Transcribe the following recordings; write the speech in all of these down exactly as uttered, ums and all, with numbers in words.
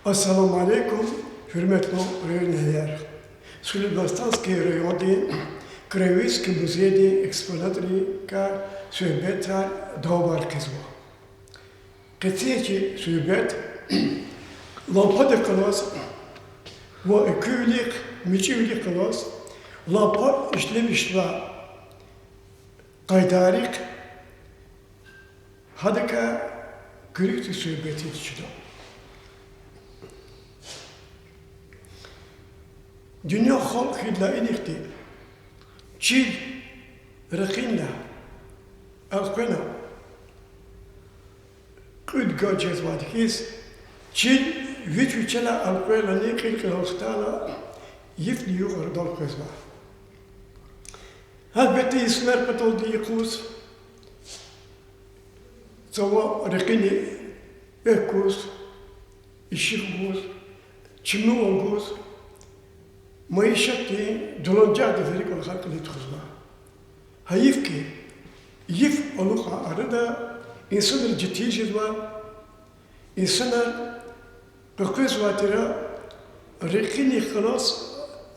Ассаламу алейкум, гьуьрметлу районэгьлияр! Солидостанский райондин краеведческий музейдин экспонатрикай суьгьбетар давамар хъийизва. Къенин чи суьгьбет лампадихъ галаз ва экуьвилихъ, мичӀивилихъ галаз лампа ишлемишзавай къайдайрихъ, гьадакай куьруь суьгьбет ийиз чида. Дуьнья халкь хьайила инихъди чил ракъинилай элкъвена кьуьд гад жезвайди хьиз, чил вич-вичелай элкъвейлани кьил-кьилел хтайла, йифни югъ арадал къвезва. Гьелбетда, инсанар паталди юкъуз цава ракъини экв гуз, ишигъ гуз, чимивал гуз, майишатдин, дуланажагъдин вири кӀвалахар кьиле тухузва. Гьайиф хьи, йиф алукьай арада инсанри четин жезва, инсанар къекъвезвай тир ракъинихъ галаз,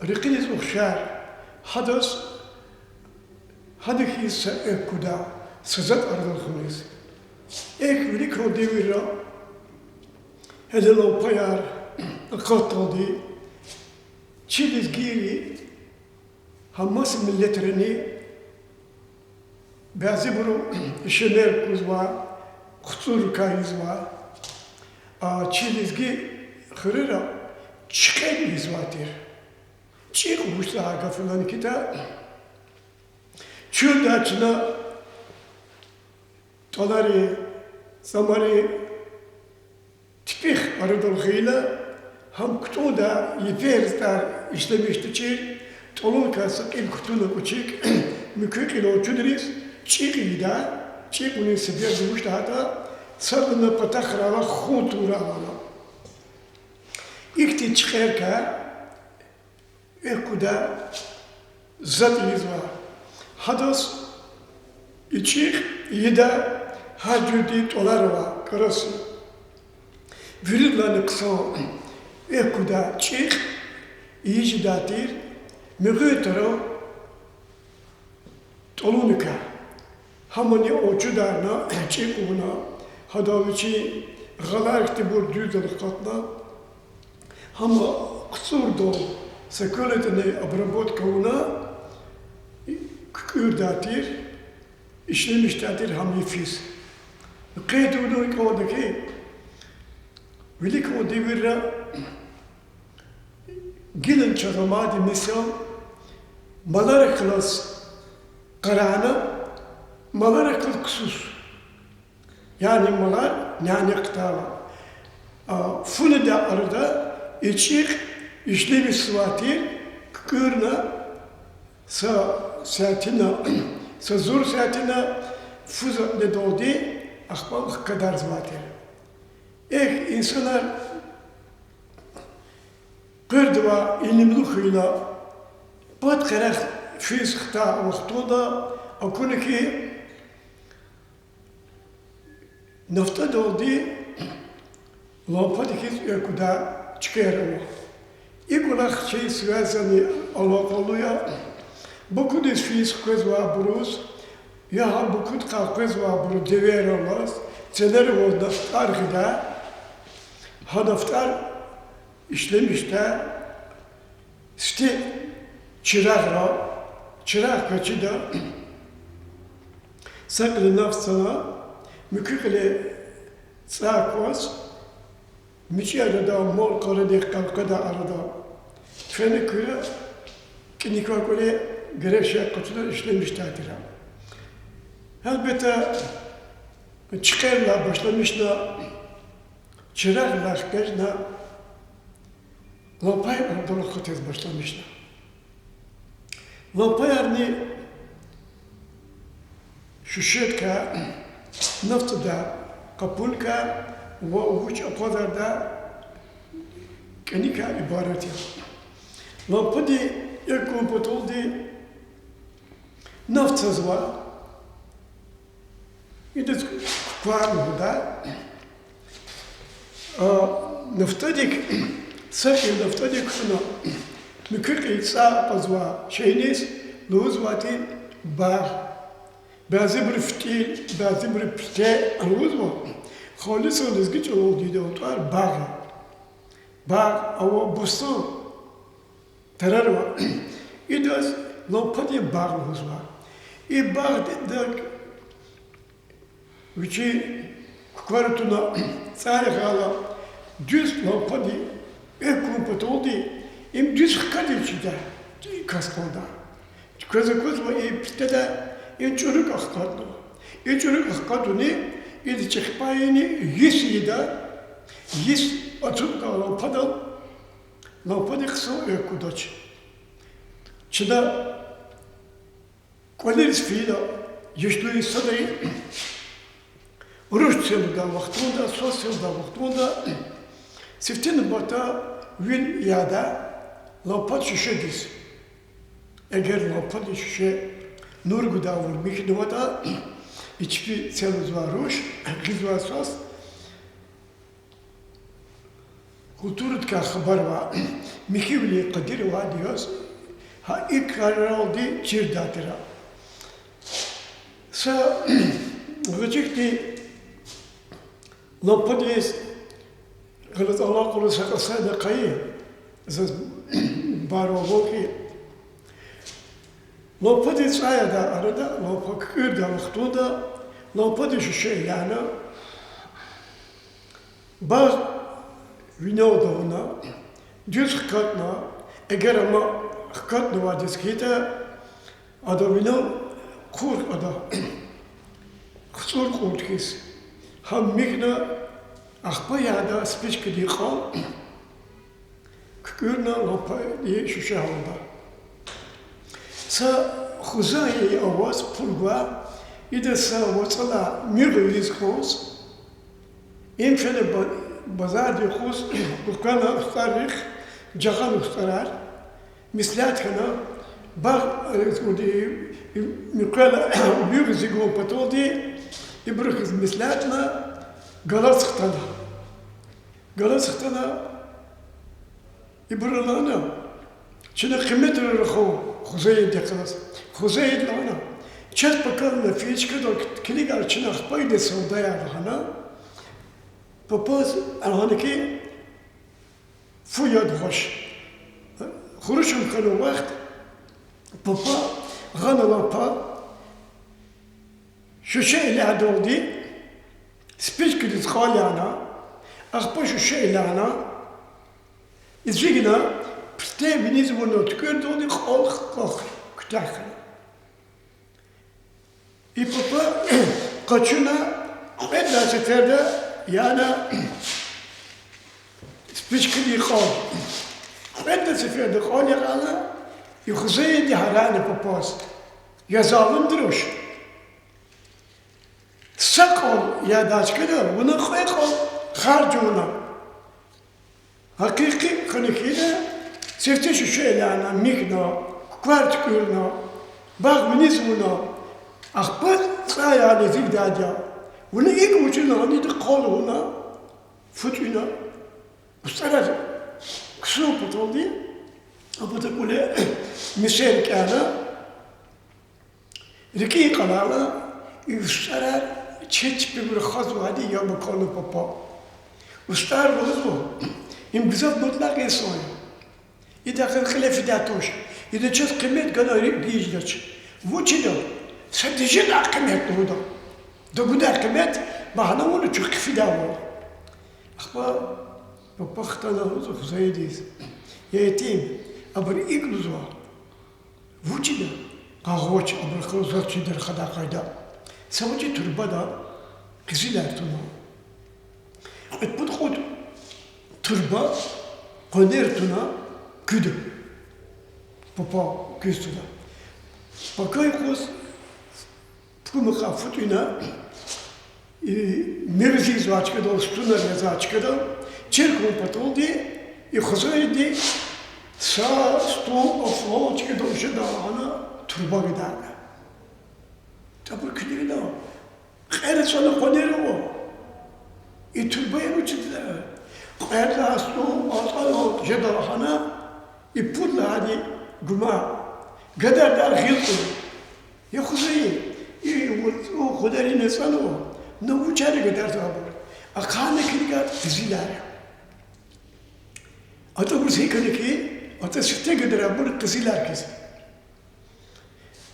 ракъиниз ухшар, гьадаз, гьада хьиз са экв гуда, са затӀ арадал хьуниз. Эхь, виликан девирра гьеле лампаяр акъатдалди чи лезгийри, гьа маса миллетрини, бязибуру шемер кузва, хъуцӀуррикай ийизва, а чи лезги хуьрера чкӀел ийизвай тир. ЧӀикь вуч лагьай гаф лагьана хьайитӀа, чуьлдай чна тӀвалари, цӀамари типихъ арадал гъайила, гьам кутӀундай йифер затӀар ишлемишдачир, тӀвалункай са кьил кутуна кӀвачик, муькуь кьилел чудриз, чӀикь ийида, чӀикьунин себеб вуч лагьайтӀа, садни патахърай алай хун тавурай алай. Ихьтин чкӀерикай экв гуда, затӀ ийизва. Гьадаз и чӀикь ийида, гьар жуьредин тӀвалар ава, кӀарасни. Виридалайни хъсан экв гуда чӀикь, ийиз жедай тир муьгъуьн тарав тӀвалуникай. Гьамани алчударна, чӀикь авуна, гьадал вичин гъалар хьтинбур дуьздал акъатна, гьам хъуцӀурдал са квел ятӀани обработка авуна, куькӀуьрдай тир, ишлемишдай тир гьам йифиз. Къейд авуна кӀанда хьи, виликан девирра гилани чаз амайди мисал, маларихъ галаз къарагъна, маларихъ галаз ксус. Яни малар няни хътайла. А, фунидай арада и чӀикь ишлемишзавай тир, куькӀуьрна са сятина, са зур сятина фу затӀ недалди ахпа хкадарзавай тир. Эхь, инсанар къвердавай илимлу хьайила, пад къерех физ хтай вахтунда акуна хьи, нафтӀадалди лампади хьиз экв гудай чкаяр ава. И кӀвалах чи связанный, алакъалу я. Бакудиз физ къвезвайбуруз, я гьа Бакудихъай къвезвайбуру девейрал алаз, ценерал алаз нафтӀар гъида, гьа нафтӀар ишлемишда, сифте чирагъра, чирагъ квачида, са кьиле нафт цана, муькуь кьиле цӀай кваз, мичӀи арада, мал-къарадихъ къекъведай арада, фена куьра кӀаник квай кӀвале герек шей къачуна ишлемишдай тир. Гьелбетда, чкаяр алай башламишна, чирагъ алай хкажна, лампаяр арадал акъатиз башламишна. Лампаярни шуьшедикай, нафтӀдай къапуникай ва вуч акъвазардай кӀаникай ибарат я. Лампади экв гун паталди нафт цазва, идаз куквар лугьуда. А, НафтӀадик, са кьил нафтӀадик кутуна, муькуь кьил цӀай акъвазвай шейиниз лугьузвайди багъ. Бязибуру фитӀил, бязибуру пите лугьузва, халисан лезги чӀалалди ида тӀвар багъ я. Багъ ава бустан, тарарва. Идаз лампадин багъ лугьузва. И багъдин вичин куквар туна, цӀай ягъайла, дуьз лампади экв гун паталди, им дуьз хкатда чидай, кас кӀанда. Квез аквазва, и петеда им чӀурукӀ ахкатнава. И чӀурукӀ ахкатуни, ида чӀехи пай яни йис ийида, йис ацукьдай лампадал, лампадин хъсан экв гудач. Чна кӀвалериз фейила, яшлуй садай руш це лугьудай вахтунда, свас це лугьудай вахтунда, сифте нубатда вил яда лампад шуьшедиз. Эгер лампадин шуьше нур гудайвал михьнаватӀа, и чпи це лугьузвай руш, гъизвай свас, культурадикай хабар авай, михьивилин къадир авайди яз, гьа и краралди чирдай тир. Са гъвечӀи хьтин лампадиз гъалатӀ алакьуна са кьасайди къайи, заз барвал хьи, лампадиз цӀай ядай арада, лампа куькӀуьрдай вахтунда лампадин шуьше элягьна, багъ винел авуна, дуьз хкатна, эгер ама хкатнавайди хьайитӀа, ада винел хъур ада, хцӀур кьурд хьиз, гьам михьна, ахпа яда спичкадин кьал, куькӀуьрна лампадин шуьше гьалда. Са хуза аваз пул гвай, ида са вацӀалай муьгъ ийиз кӀанз, им фена ба-, базардин юкъуз, къекъвена устӀаррихъ, жагъана устӀарар, меслят хьана, багъ, э, муькъвена муьгъ зи гун паталди, ибуру хьиз меслятна, галаз хтана. Галаз хтана, ибуру лагьана: чна къиметрал рахун хузайиндихъ галаз. Хузайиди лагьана: чаз пака на физ чкадал килигайла, чна ахпа ийида савдаяр лагьана. Папаз лагьана хьи, фу яд гъваш. Хурушун хьана вахт, папа гъана лампа, шуьше элягьдалди, спичкадиз кьал яна, ахпа шуьше элягьна, эцигна, пете виниз авуна туькӀуьрдалди кьал хкахь, куьтягь хьана. И папа къачуна, кьведни сеферда яна спичкадин кьал. Кьведни сеферда кьал ягъайла, и хузайиди гьарайна папаз: я залум руш, са кьал ядай чкада вуна кьве кьал харж авуна. Гьакъикъи хьана хьайила, сифте шуьше элягьна, михьна, куквар туькӀуьрна, багъ виниз авуна, ахпа цӀай яна эцигдайди я. Вуна икӀ вуч лагьана, ида кьал авуна, фу тӀуьна, устӀарар ксун паталди, а пата кӀвале месел кӀелна, рикӀин къалайла, и устӀарар чеб чпивай рахазвайди яб акална папа. УстӀар лугьузва: им гзаф мутлакь инсан я. Идахъ кьиле фидай туш. Ида чаз къимет гана рикӀ гайидач. Вучида? Са тежедай къимет лугьуда. Тагудай къимет багьна авуна чун хъфидайвал. Ахпа папа хтана лугьузва хузайидиз: я итим, абуру икӀ лугьузва. Вучида? Къагъвач, абурухъ заз чида рахадай къайда. Са вичи турбада къизилар туна. Кьвед-пуд кьуд турба къванер туна куьда. Папа куьз туна. Пака юкъуз пукӀумахъай фу тӀуьна, и муьгъ эцигзавай чкадал, стунар язвай чкадал чир хьун паталди, и хузайиди са стул, флан чкадал жеда лагьана турба гайида. Абуру килигна, кьера цӀана къванер ава. И турба я вучида? Кьвед лагьай сутун, кьвед лагьай жеда лагьана, и пуд лагьайди гума, гадардай гъил кьуна. Я Хузаил, и вацӀун хударин ацӀанва, на вучар гадарзавайбур? Ахъайна килигайтӀа къизилар я. АтӀа абуруз гьикӀ хьана хьи, атӀа сифте гадарайбур къизилар хьиз.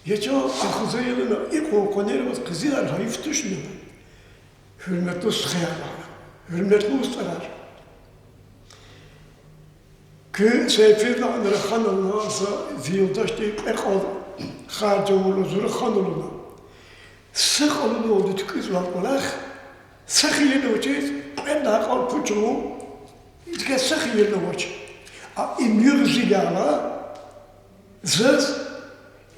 Я чан, а Хузаил, икьван къванер аваз къизилар гьайиф тушни? Гьуьрметлу стхаяр, гьуьрметлу устӀарар. Куьн Сайфидлагьана рахана лагьана, за зи юлдашди кьве кьал харж авурла зун рахана лугьуна. Са кьалунвалди туькӀуьрзавай кӀвалах са хийирни авачиз кьвед лагьай кьал пуч авун, идакай са хийирни авач. А им югъ-зигайла, заз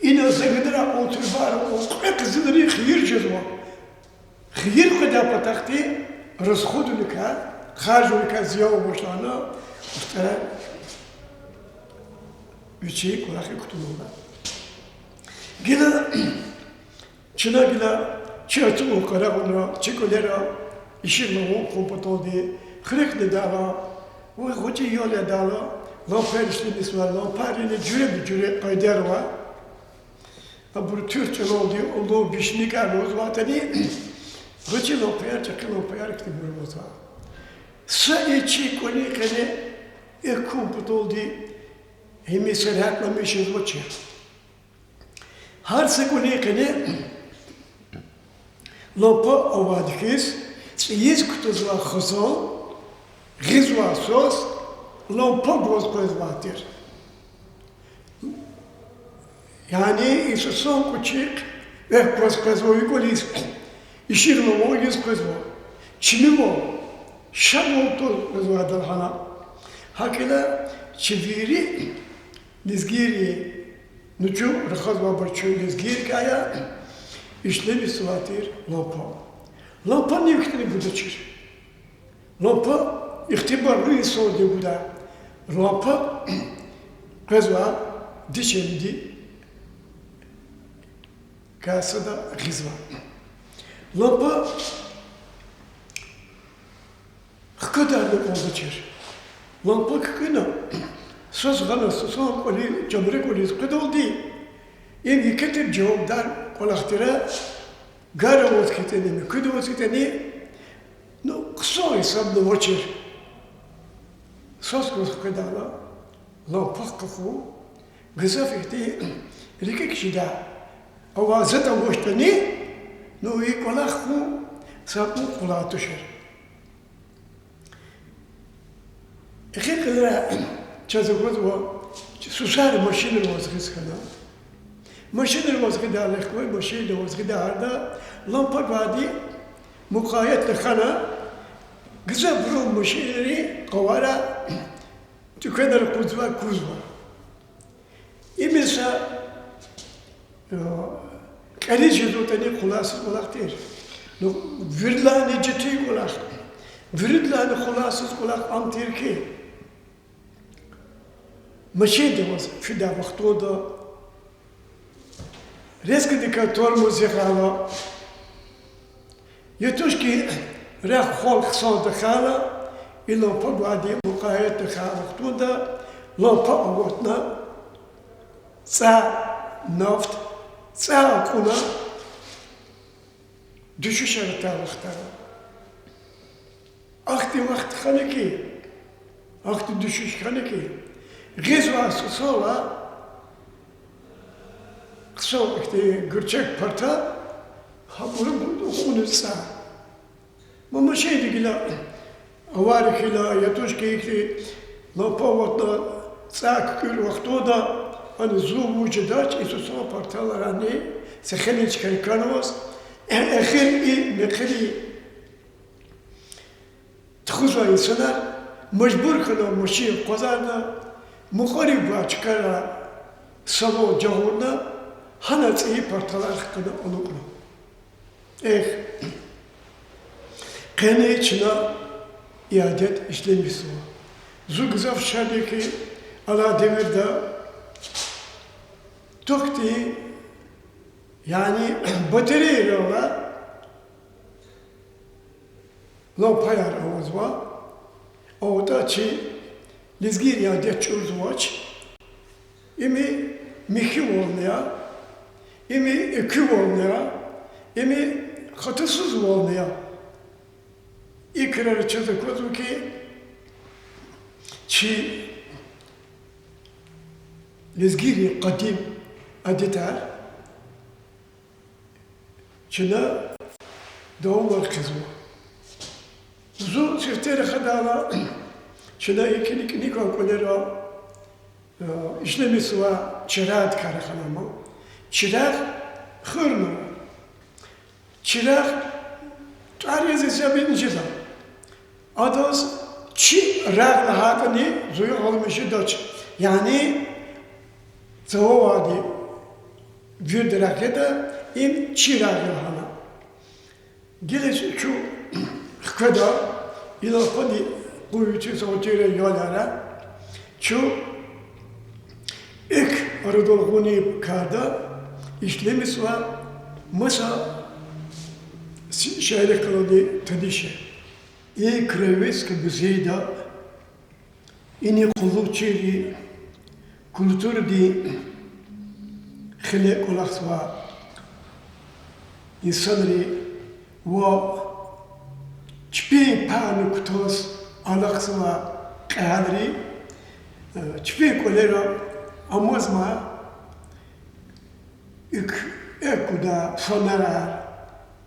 ина за гадарай кьван туьрбаяр кьван кьве къизилрин хийир жезва. Хийир къведай патахъди расходуникай, харжуникай зиян авач лагьана, устӀарай вичин кӀвалахрик кутунвайди. Гила чна гила чи ацукьун къарагъна, чи кӀвалера ишигъ лавун хъун паталди, хуьрек недайла, ва гъвечӀи ял ядайла, лампаяр ишлемишзавай, лампайрини жуьреби-жуьре къайдаяр ава. Абур туьрт чӀалалди уллу бишни кӀар лугьузвайтӀани, гъвечӀи лампаяр, чӀехи лампаяр ихьтинбур авазва. Са и чи кӀвалин къене экв хьун паталди гьими сергьятламиш жезвачир. Гьар са кӀвалин къене лампа авайди хьиз, цӀийиз кутазвай хизан, гъизвай свас лампа гваз къвезвай тир. Яни и свасан кӀвачик экв гваз къвезва, и кӀвализ ишигъ лавун ийиз къвезва, чимивал, шадвал туз къвезвайди лагьана. ГьакӀ хьайила чи вири лезгийри, ну чун рахазвайбур чун лезгийрикай я, ишлемишзавай тир лампа. Лампа нивай хьтин гудачир. Лампа ихтибарлу инсандин гуда. Лампа къвезва дишегьлидикай сада гъизва. Лампа хкадарна кӀвалдачир. Лампа ккӀуьна, свас гъана, свасан кӀвали, чамри кӀвализ къведалди, им еке тир жавабдар кӀвалах тир, гар аваз хьайитӀани, муькуьд аваз хьайитӀани, ну, хъсан гьисабнавачир. Свас гваз къведайла, лампа къахун гзаф ихьтин рикӀик жедай. Авай затӀ авачтӀани, ну, и кӀвалах хьун са кьван къулай тушир. Эхир кьилера чаз аквазва, сусар машинра аваз гъиз хьана. Машинра аваз гъидайла, легьвай машинра аваз гъидай гьарда, лампа гвайди мукъаятна хьана, гзафбурун машинрин къавара, тӀеквенра акъудзавай кузва. Им са, э, кӀаниз жезватӀани къулайсуз кӀвалах тир. Ну, виридалайни четин кӀвалах, виридалайни къулайсуз кӀвалах ам тир хьи, машинда аваз фидай вахтунда резкодикай тормоз ягъайла, я тушки рехъ хвал хъсан тахьайла, и лампа гвайди мукъаятна хьайи вахтунда лампа аватна, цӀай нафт, цӀай акьуна дуьшуьшар атай вахтара. Ахьтин вахт хьана хьи, ахьтин дуьшуьш хьана хьи, гъизвай сусала хъсан ихьтин гуьрчег партал, гьабуру акьуна цӀай. Ма машинди гила авария хьайила, я тушки ихьтин лампа аватна цӀай куькӀуьр вахтунда, ана зун вуж жедач, и сусан парталарани са хейлин чкаяр кӀанзаваз, эхир и мехъерин тухузвай инсанар мажбур хьана машин акъвазарна, мукьварив гвай чкайра салон жагъурна, гьана цӀийи парталар хкана алукӀна. Эхь, къени чна и адет ишлемишзава. Зун гзаф шад я хьи, алай девирда токди, яни батареяйрал алай лампаяр авазва. АватӀа чи лезгийрин адет чӀурзавач, им михьивални я, им экуьвални я, им хатасузвални я. И крара чаз аквазва хьи, чи лезгийрин къадим адетар чна давамар хъийизва. Зун сифте рахадайла, чна икӀ-, икӀ-, икӀ кӀвалера, э, ишлемишзавай чирагъдикай рахана ман. Чирагъ хуьрна. Чирагъ тӀвар яз исятда жеда. Адаз чирагъ лагьайтӀани зун гъалмишдач. Яни цававайди вирида рагъ яда, им чирагъ я лагьана. Геле чун хкведа, и лапади къуй вичиз аватирай ялара, чун экв арадал гъунин карда ишлемишзава маса шаиррихъ галаз таниш я. И краеведческий музейда ини къуллугъчийри, культурадин хиле кӀвалахзавай инсанри ва чпин пагьна кутаз алахъзавай кьегьалри, э, чпин кӀвалера амазма, икӀ, экв гудай фонарар,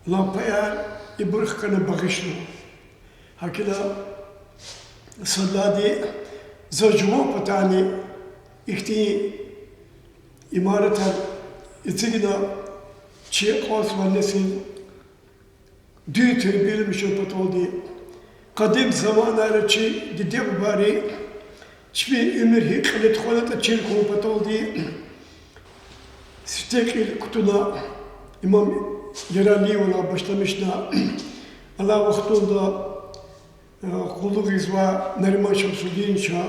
лампаяр ибур хкана багъишнава. ГьакӀ хьайила сад лагьайди, за жуван патайни ихьтин имаратар эцигна, чи акьалтзавай несил дуьз тербияламишун паталди, къадим заманайра чи диде-бубайри чпин уьмуьр гьикӀ кьиле тухванатӀа чир хьун паталди, сифте кьил кутуна, имам Яралиевалай башламишна, алай вахтунда къуллугъзавай Нариман Шамсудиновича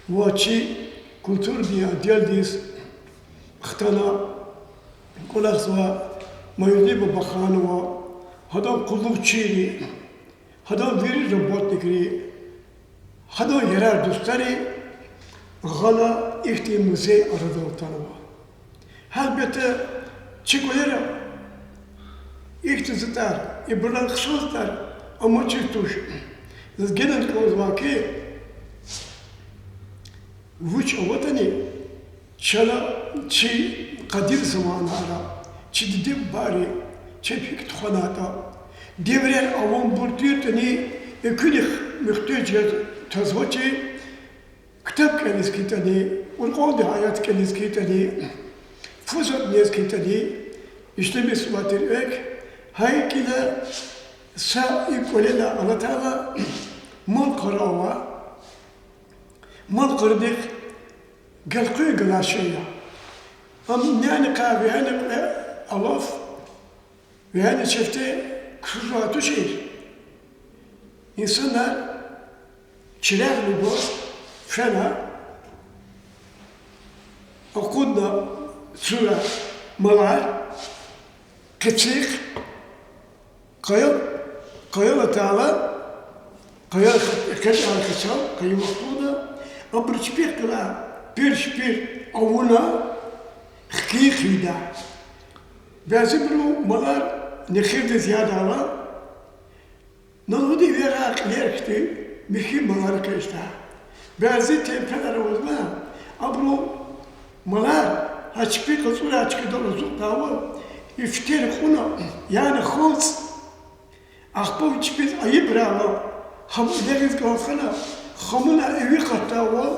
ва чи культурадин отделдиз хтана кӀвалахзавай Майдуди Бабаханова, гьадан къуллугъчийри, гьадан вири работникри, гьадан ярар-дустари гъана ихьтин музей арадал атанва. Гьелбетда, чи кӀвалера ихьтин затӀар, ибурулай хъсан затӀар амачиз туш. Заз генани кӀанзавай хьи, вуч аватӀани, чна чи къадим заманайра, чи диде-бубайри чеб гьикӀ тухванайтӀа, девирар авунбур тиртӀани, экуьнихъ муьгьтеж яз тазвачир, ктаб кӀелиз хьайитӀани, Къуръандин аят кӀелиз хьайитӀани, фузватӀ нез хьайитӀани, ишлемишзавай тир экв. ГьакӀ хьайила са и кӀвалелай алатайла, мал-къара ава, мал-къарадихъ гелкъуьн галай шей я. Ам няни къай вегьена кьве алаф, вегьена чифте ксузвай тушир. Инсанар чирагъни гваз фена, акъудна цура малар, къецихъ, къая, къаял атайла, къая, къецихъ, къецел, къайи вахтунда абуру чпихъ галай пир-шпир авуна, хкин хъийида. Бязибуру малар нехирдиз ядайла, на лугьуди, вегьей кьилер хьтин михьи малар экъечӀдай. Бязи темпелар авазва, абуру малар гьа чпи къацӀурай чкадал ацукьдайвал, ифтер кьуна, яна ханцӀ, ахпа чпиз айибрайла, гьам элегъиз кӀан хьана, хамуна иви акъатдайвал,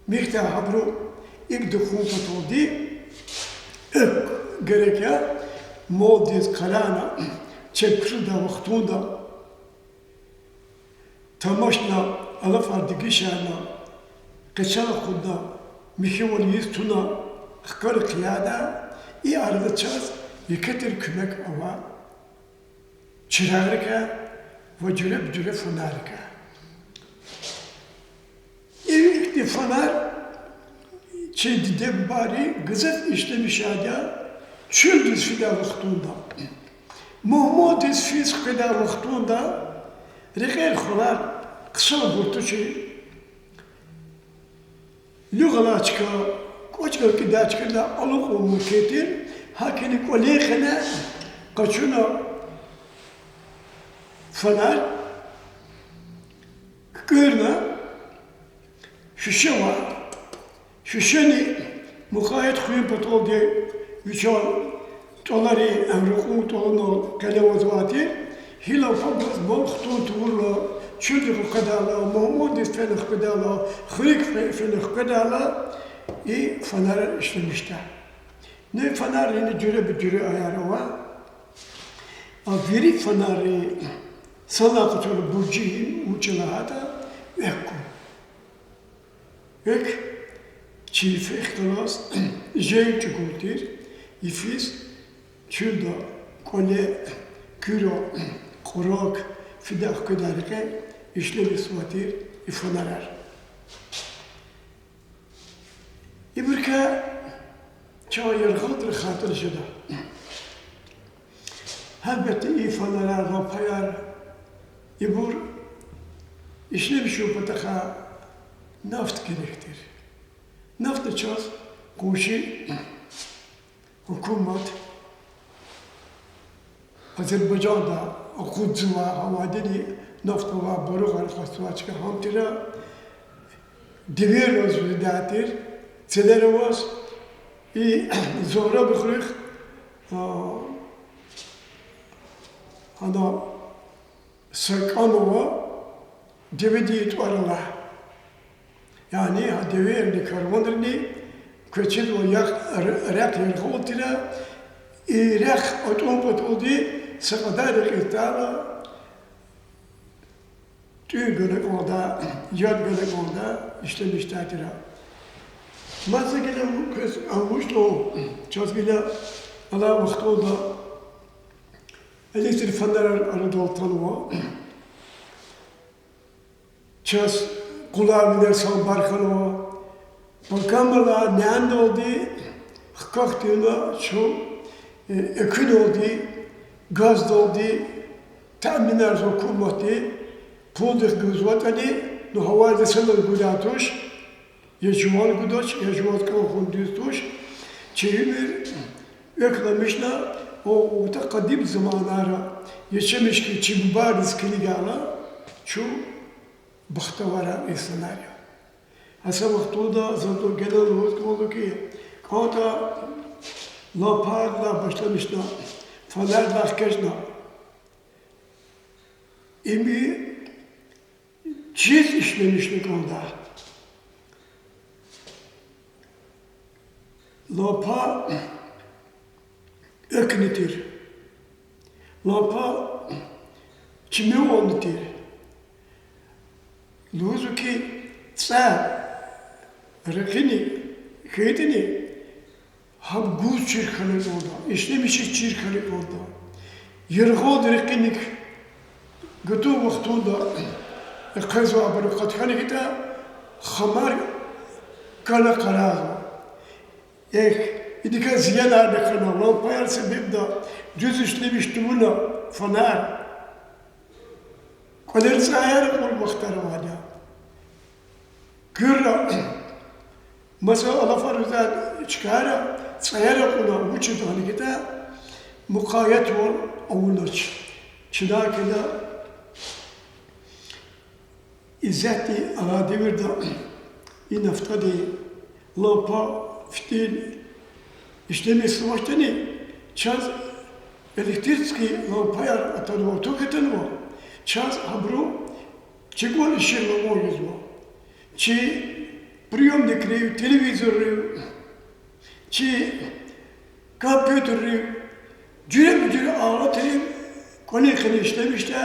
михьдай гьабуру икӀ тухун паталди, экв герек я, малдиз къарагъна, чеб ксудай вахтунда тамашна, алафар дегишарна, къецел акъудна, михьивал ийиз туна, хкана хъийида, и арада чаз еке тир куьмек ава чирагърикай ва жуьреба-жуьре фонаррикай. Ихьтин фонарр чи диде-бубайри гзаф ишлемишайди я чуьлдиз фидай вахтунда. Мугьмандиз физ къведай вахтунда рекьер хвалар Хъсан гьуртӀу чи, луьгъ алай чка, кӀвач галкӀидай чкадилай алукьун мумкин тир, гьакӀни кӀвалин къене къачуна фонарь, куькӀуьрна шуьше ва шуьшени мукъаят хуьн паталди вичел тӀваларин, ракьун тӀвалунал къене авазвай тир, гила фабаз мал хтун тавурла, чуьлдихъ къведайла, мугьмандиз фена хкведайла, хуьруьк фе-, фена хкведайла и фонарар ишлемишдай. Ну, фонаррини жуьреба-жуьре аяр ава. А вири фонарри санлай къачурла буржи им вуч я лагьайтӀа, экв гун. Экв чи йифиз галаз жен чӀугун тир, йифиз чуьлда, кӀвале, куьра, кьурак фидай-хкведай рекье ишлемишзавай тир и фонарар. Ибурукай чан яргъалди рахайтӀани жеда. Гьелбетда, и фонарар, лампаяр, ибур ишлемишун патахъай нафт герек тир. Нафтни чаз къунши гьукумат Азербайжанда акъудзава, гьавайдини нафт авай баругъар къацавай чка гьам тира, девирдиз вирида тир, ценер аваз, и Зугьра Бухрихъ, а, гьана са кӀам ава, деведин тӀвар алай. Яни гьа девирдин карванрини квез чизва, яхъ, р-, рехъ яргъал тира, и рехъ атӀун паталди са кьадар рекьиз тайла, тӀуьн гана кӀанда, яд гана кӀанда ишлемишдай тир. Маса гила квез вуч лугьун, чаз гила алай вахтунда электрофонарар арадал атанва. Чаз къулай винел самбар хьанва. Пакамала няналди хкахь тийизвай чун, э, экуьналди, газдалди, таъминар гьукуматди пулдихъ гузватӀани, ну, гьавайда санал гудай туш, я жуван гудач, я жуваз кӀан хьун дуьз туш. Чи уьмуьр экуьнамишна, о, вута къадим заманайра, яшамиш хьайи чи бубайриз килигайла, чун бахтавар инсанар я. Гьа са вахтунда заз генани лугьуз кӀанзава хьи, кӀантӀа лампадилай башламишна, фонардилай хкажна, им чиз ишлемишна кӀанда. Лампа экуьни тир. Лампа чимивални тир. Лугьузва хьи, цӀай рекьини хьайитӀани, гьам гуз чир хьана кӀанда, ишлемишиз чир хьана кӀанда. Яргъалди рекьиник гатун вахтунда экъвезвайбур акъат хьана хьайитӀа, хамар кана къарагъна. Эхь, идакай зиянарни хьана, лампаяр себебда дуьз ишлемиш тавуна фонарь. КӀвалера цӀаяр акьур вахтар авайди я. Куьра, маса алафар вичин чкайра цӀаяр акьуна, вучиз лагьана хьайитӀа, мукъаятвал авунач. Чна квелай исятда алай девирда и нафтӀадин лампа, фитил ишлемишзавачтӀани, чаз электрический лампаяр атанва, ток атанва, чаз гьабуру чи кӀвал ишигъ ламан ийизва. Чи приёмникрив, телевизоррив, чи компьютеррив, жуьреба-жуьре алатрив кӀвалин къене ишлемишда,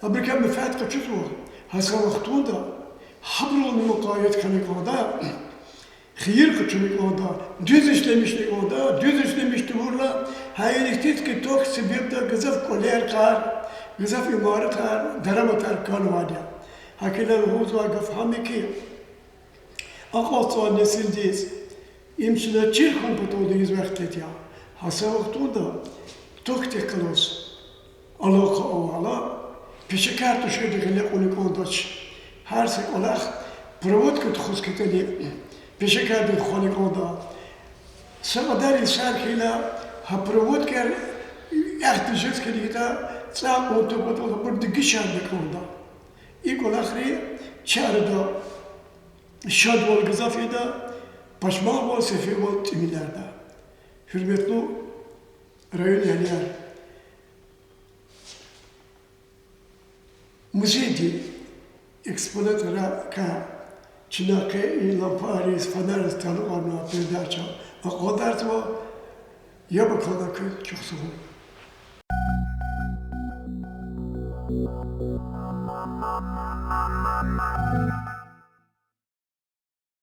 абурукай менфят къачузва. Гьа са вахтунда гьабурулни мукъаят хьана кӀанда, хийир къачуна кӀанда, дуьз ишлемишна кӀанда, дуьз ишлемиш тавурла, гьа электрический ток себебда гзаф кӀвалер кьар, гзаф имаратар, дараматар кӀанвайди я. ГьакӀ хьайила лугьузвай гаф гьам я хьи, акьалтзавай несилдиз им чна чир хьун паталди ийизвай ихтилат я. Гьа са вахтунда токдихъ галаз алакъа авайла, пешекар туширди гъиле кьуна кӀандач. Гьар са кӀвалах проводка тухуз хьайитӀани, пешекарди хвана кӀанда. Са кьадар йисар хьайила, гьа проводкаяр эхди жез хьайитӀа, цӀай кьун патал абур дегишарна кӀанда. И кӀвалахри чи арада шадвал гзаф ийида, пашманвал, сефилвал тӀимиларда. Гьуьрметлу район эгьлияр, музейдин экспонатра квай, чна къе и лампариз, фонариз талукьарнавай передача акъатзава. Яб акална квез чухсагъул.